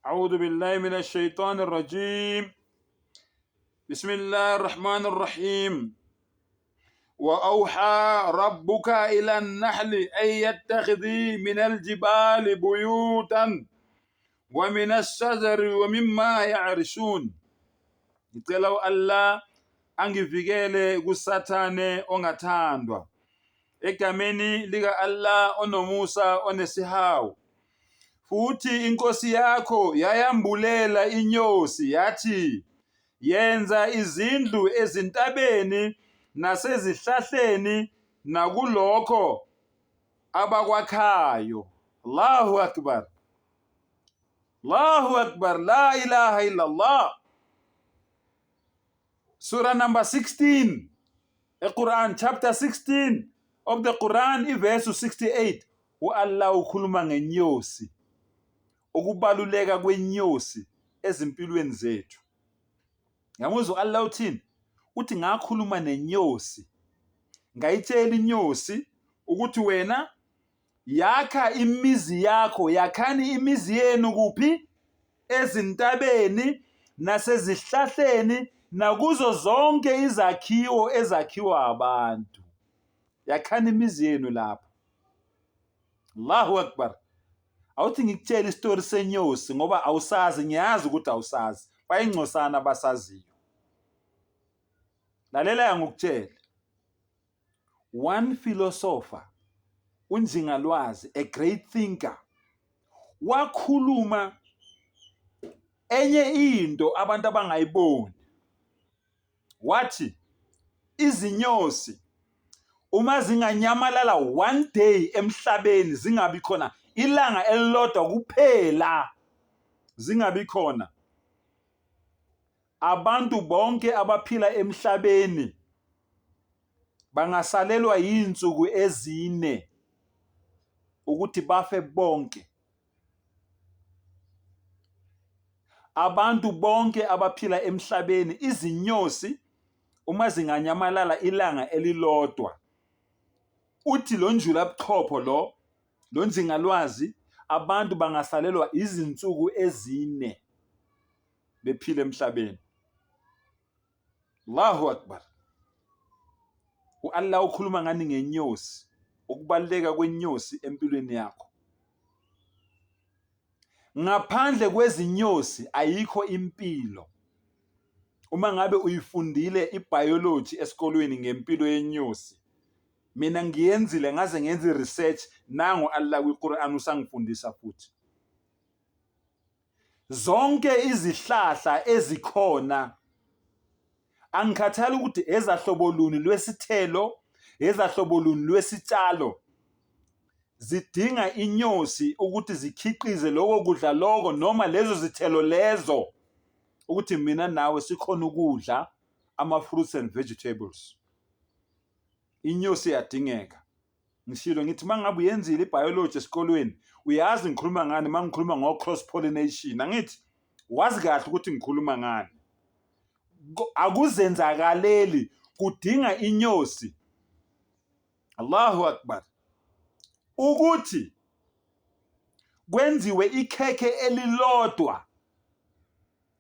أعوذ بالله من الشيطان الرجيم بسم الله الرحمن الرحيم وأوحى ربك إلى النحل أن يتخذي من الجبال بيوتا ومن الشجر ومما يعرشون. Ngicela u-Allah angivikele kuSathane ongathandwa. Egameni lika-Allah onomusa onesihawu. Futhi inkosi yakho yayambulela inyosi yathi, yenza izindlu ezintabeni nasezihlahleni nakulokho abakwakhayo. Allahu Akbar. Allahu Akbar. La ilaha illallah. Surah number 16 eQuran, chapter 16 of the Quran, iverse 68. U-Allah ukhuluma ngenyosi, ukubaluleka kwenyosi ezimpilweni zethu. Yamuzwa u-Allah uthini? Uthi ngakhuluma nenyosi, ngayitshela inyosi ukuthi wena yakha imizi yakho, yakhani imizi yenu kuphi? Ezintabeni nasezihlahleni nakuzo zonke izakhiwo ezakhiwa abantu. Yakhani imizi yenu lapho. Allahu Akbar. Awuthi ngikutshele isitori senyosi ngoba awusazi, ngiyazi ukuthi awusazi. Bayingcosana abasaziyo. Lalela ngikutshele. One philosopher, unjingalwazi, a great thinker, wakhuluma enye into abantu abangayiboni. Wathi izinyosi uma zinganyamalala one day emhlabeni, zingabi khona ilanga elilodwa kuphela, zingabi khona, abantu bonke abaphila emhlabeni bangasalelwa yinsuku ezine ukuthi bafe bonke. Abantu bonke abaphila emhlabeni, izinyosi uma zinganyamalala ilanga elilodwa, uthi lo njulabuchopho lo, lo nzingalwazi, abantu bangasalelwa izinsuku ezine bephila emhlabeni. Allahu Akbar. U-Allah ukhuluma ngani ngenyosi, ukubaluleka kwenyosi empilweni yakho. Ngaphandle kwezinyosi ayikho impilo. Uma ngabe uyifundile ibiology esikolweni ngempilo yenyosi, mina ngiyenzile ngaze ngenza i-research, nangu Allah kwi-Quran usangifundisa futhi. Zonke izihlahla ezikhona, angikhathali ukuthi ezahlobo luni lwesithelo, ezahlobo luni lwesitshalo, zidinga inyosi ukuthi zikhiqize lokho kudla lokho noma lezo zithelo lezo ukuthi mina nawe sikhona ukudla ama-fruits and vegetables. Inyosi iyadingeka. Ngishilo ngithi uma ngabe uyenzile i-biology esikolweni, uyazi ngikhuluma ngani uma ngikhuluma ngo-cross pollination. Angithi wazi kahle ukuthi ngikhuluma ngani. Akuzenzakaleli, kudinga inyosi. Allahu Akbar. Ukuthi kwenziwe ikhekhe elilodwa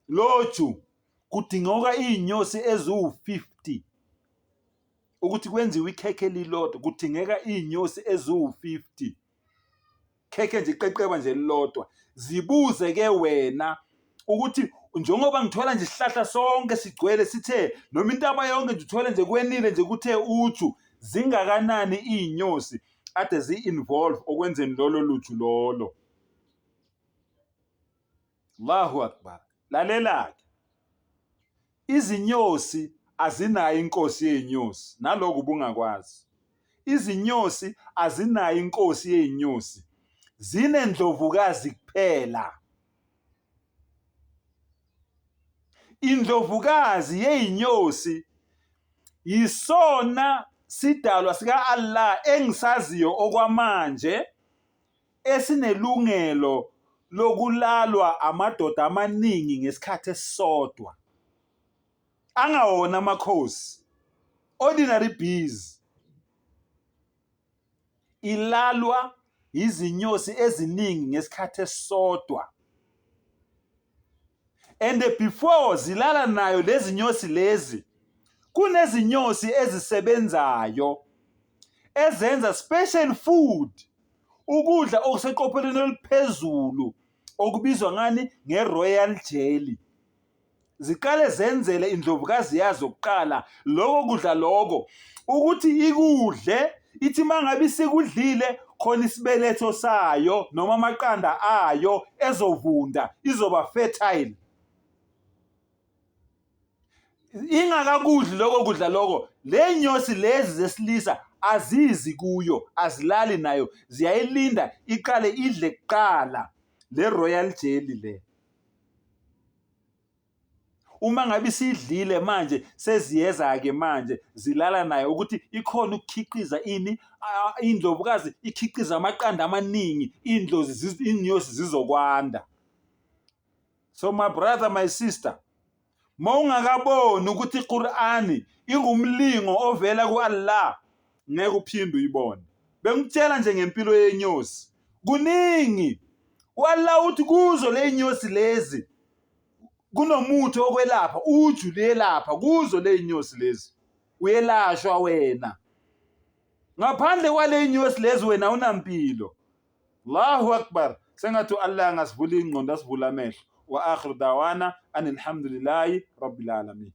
loju, kudingeka iy'nyosi eziwu-50. Ukuthi kwenziwe ikhekhe elilodwa kudingeka iy'nyosi eziwu-50. Khekhe nje, iqeqeba nje elilodwa. Zibuze ke wena ukuthi njengoba ngithola nje isihlahla sonke sigcwele sithe, noma intaba yonke nje uthole nje kwenile nje kuthe uju, zingakanani iy'nyosi ade zi-involve okwenzeni lolo luju lolo. Allahu Akbar. Lalela-ke, izinyosi azinayo inkosi yey'nyosi, naloko ubungakwazi. Izinyosi azinayo inkosi yey'nyosi, zinendlovukazi kuphela. Indlovukazi yey'nyosi yisona sidalwa sika-Allah engisaziyo okwamanje esinelungelo lokulalwa amadoda amaningi ngesikhathi esisodwa, angawona amakhosi, ordinary bees. Ilalwa izinyosi eziningi ngesikhathi esisodwa. And before zilala nayo lezi nyosi lezi, kunezinyosi ezisebenzayo ezenza special food, ukudla okuseqophelweni eliphezulu okubizwa ngani? Nge-royal jelly. Ziqale zenzele indlovukazi yazo kuqala lokho kudla lokho ukuthi ikudle, ithi uma ngabe isikudlile khona isibeletho sayo noma amaqanda ayo ezovunda, izoba fertile. Ingakakudli lokho kudla lokho, le nyosi lezi zesilisa azizi kuyo, azilali nayo, ziyayilinda iqale idle kuqala le royal jelly le. Uma ngabe isidlile manje seziyeza-ke manje zilala nayo ukuthi ikhona ukukhiqiza ini, indlovukazi ikhiqiza amaqanda amaningi, iy'ndlozi iy'nyosi zizokwanda. So my brother, my sister, mawungakaboni ukuthi iQur'ani ingumlingo ovela ku-Allah, ngeke uphinde uyibone. Bengikutshela nje ngempilo yenyosi. Kuningi. U-Allah uthi kuzo le nyosi lezi kunomuthi okwelapha, uju luyelapha kuzo le nyosi lezi. Uyelashwa wena. Ngaphandle kwale nyosi lezi wena unampilo. Allahu Akbar. Sengathi u-Allah angasivula ingqondo asivule amehlo. Wa akhiru dawana anilhamdulillahi rabbil alamin.